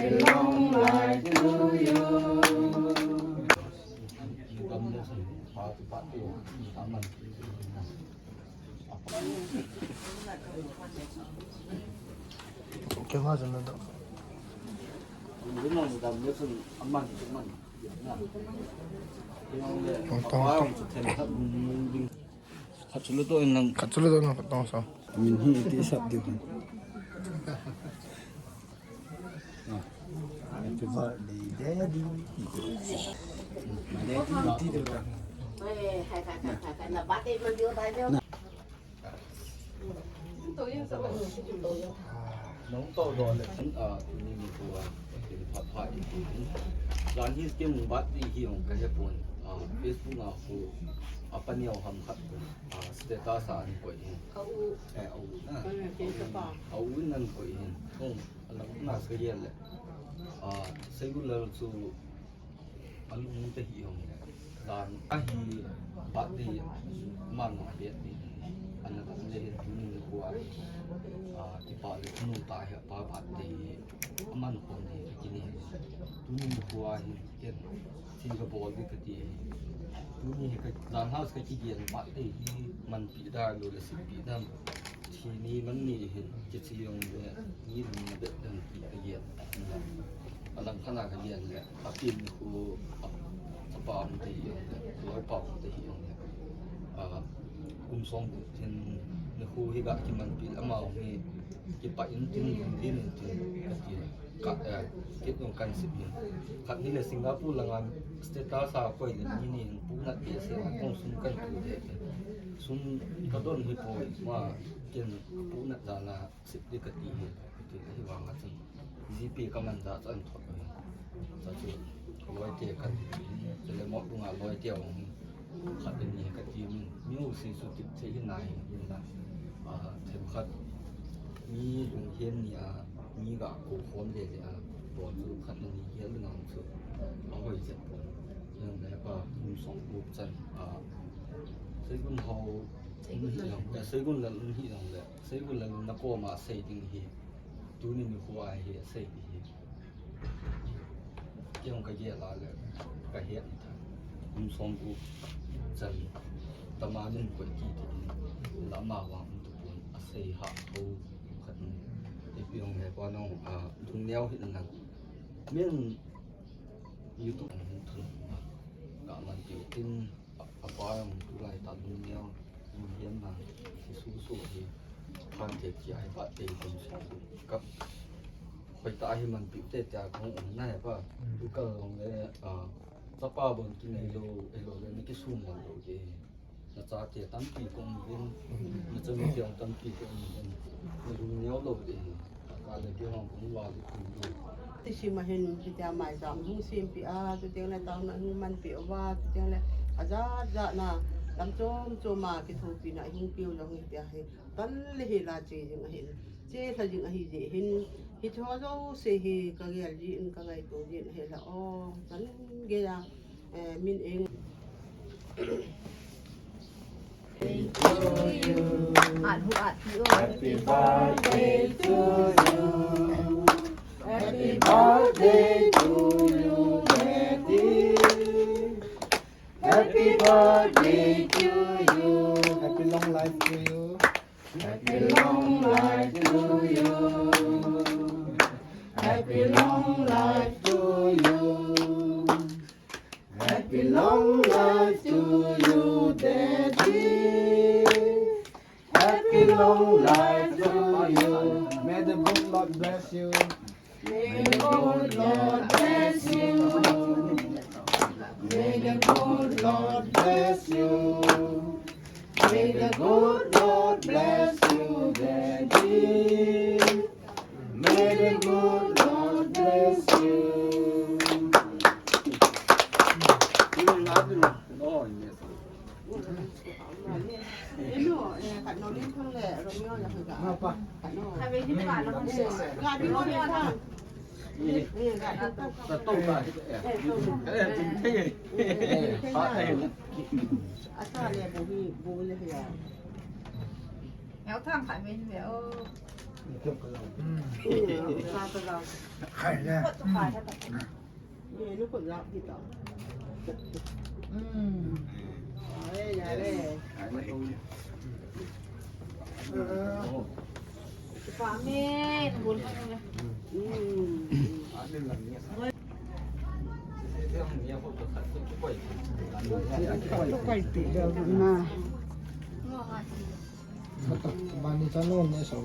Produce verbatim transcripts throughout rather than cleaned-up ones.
Long life to you. Khat chu lu to in lang. Khat chu lu to in lang, khat tong so. Min hi ti sap diu. Happy birthday, Daddy. Daddy, ti diu. Nong to do le, ah, tuni nikho a, pha pha in ti. Jan hi skin bat ti hi ong ka he pon. Ah, Facebook a khu, apa ni ong ham khat pon. Ah, status a an koi hin. Ka u. Eh, a u na. Mm, Facebook a. A u nan koi hin. Kong, alam na sa yel le. Ah, segun le chu, alung te hi ong le. Dan ahi, bat ti, man ma bet ti. Ana ta le hin tuni nikho a. Ah, kipa le nu ta hi pa bat ti. Aman khom ti kini. Tuni nikho a hin ken. Thi ka bol ti kati. Tuni hi ka, dan house ka kigel bat ti hi. Man pi da lo le si pi da. Thi ni man ni hin kichi ong le. Ni lung na bet dan pi ka gel. Alang khana ka gel le. Apin khu, a, apa um te hi ong le, loi pa um te hi ong le. Ah, kum som hin nikho hi ga kiman pi ama hi kipa in tin, tin in tin, ka ti le. Ka, eh, kit nong kan sip hin. Khat ni le Singapore langa status a koi le ni ni hin pu nat pi se la kong sum kan tu de. Sum ka don hi poi ma ken pu nat da la sip de ka ti hi. Ka ti hi vang a chun. G P ka man da chan thot. Sa chu loi te kan ti. Chule mo bunga loi te ong. Khat ni ka ti min. Music chu tip thei hi nai hin la. Ah, themkhat. Mi lunghem ni a, mi ga ko khom le le a. Pon chu khat ni hi a lung ang chu. A hoi chet pon. Yan le pa, kum som gup chan. Ah, segun hau, segun le, eh, segun le lun hi lang le. Segun le lun na koma sei ding hi. Tuni nikho a hi sei ding hi. Kei ong ka gel a le, ka het ni tha. Kum som gup chan, tama min koi ti ti in, la ma vang um tu pon, a sei ha tho khat ni. Ipi ong he pa nong, a, lung neo hi nang. Min YouTube ong hin thun, ka man tiu tin, A, apa jong tulai ta lung neo, lunghem na, kisu su hi, phan te ki ai ba te kum so. Kap, khoi ta hi man pi te te a kong um na he pa. Mm. Tu kal long le, a, chapa bon ki nei lo, e lo le ni kisu man lo ke. Na cha te tampi kong in, na cha mi te tampi kong in. Na lung neo lo ke. Ti sim a hin, hitia maicham hung sempeh a, chuteng le taona hung manpeh uva, chuteng le ajat jat na, lam chom chom a kithopina hung peh u jong hitia hi, tal le hi la che jing ahin, che lha jing ahi jeh hin, hiche ho jouse hi ka gel jin, ka ngaito jin ahi la, o, chan gei a. Eh, min eng. Happy birthday to you. Happy birthday to you, Daddy. Happy birthday to you. Happy long life to you. Happy long life to you. Happy long life to you. Happy long life to you, Daddy. Happy long life to you. May the good Lord bless you. May the good Lord bless you. May the good Lord bless you. May the good Lord bless you, Daddy. May the good Lord bless you. Asa le bu hi, bu le hi a. Ngau thang kha min ve o. Khai le. Bani channel ne so.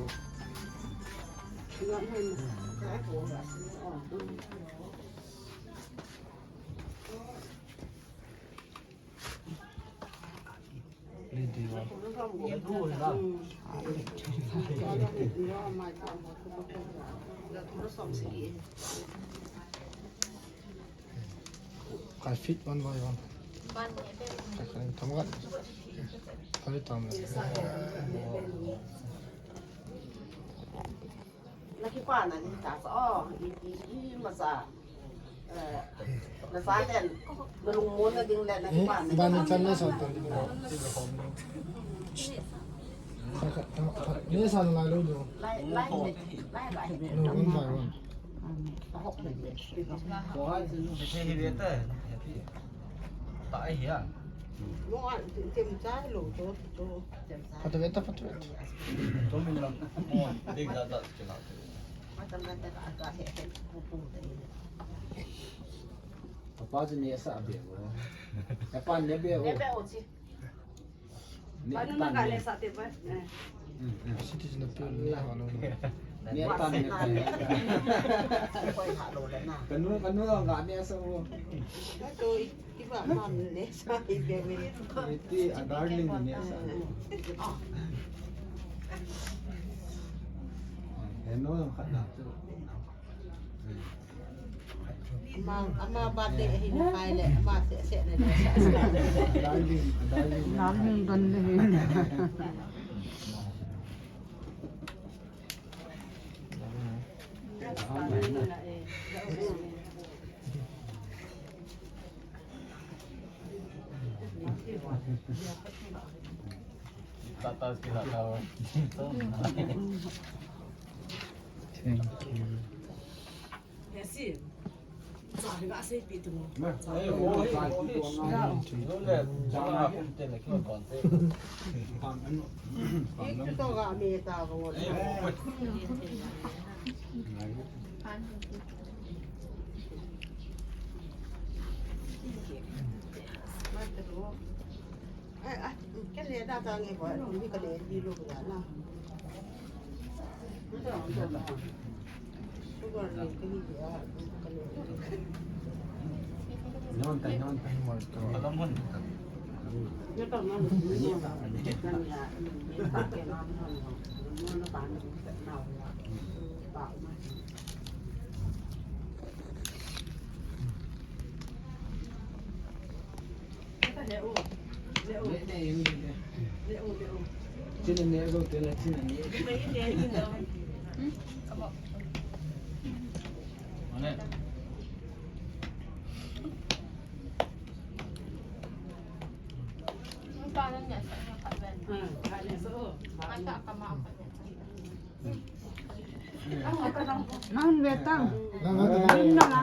Kai fit one by one. Kai kai tam gat. Kai tam le. Na kipana ni ta sa, oh, i, i, i masa. Eh, na sa ten, na lungmon na ding le na kipana. Bani channel sa tan. Ni sa na lo do. Lai, lai, lai, lai. No, one by one. Patu beta, patu beta. Apa tu ni asa abe wo. Apa ni be wo. Ni pan ni. Citizen appeal ni ha lo. Ni pan ni. Kanu, kanu lo ga ni asa wo. Ito, i, iba man ni sa ibe mi. Iti a darling ni asa. Eno lo khat na. Ama, ama birthday ahi na kai le, ama se, se na le. Nam hung don le. Thank you. Nang vetang. Nang vetang.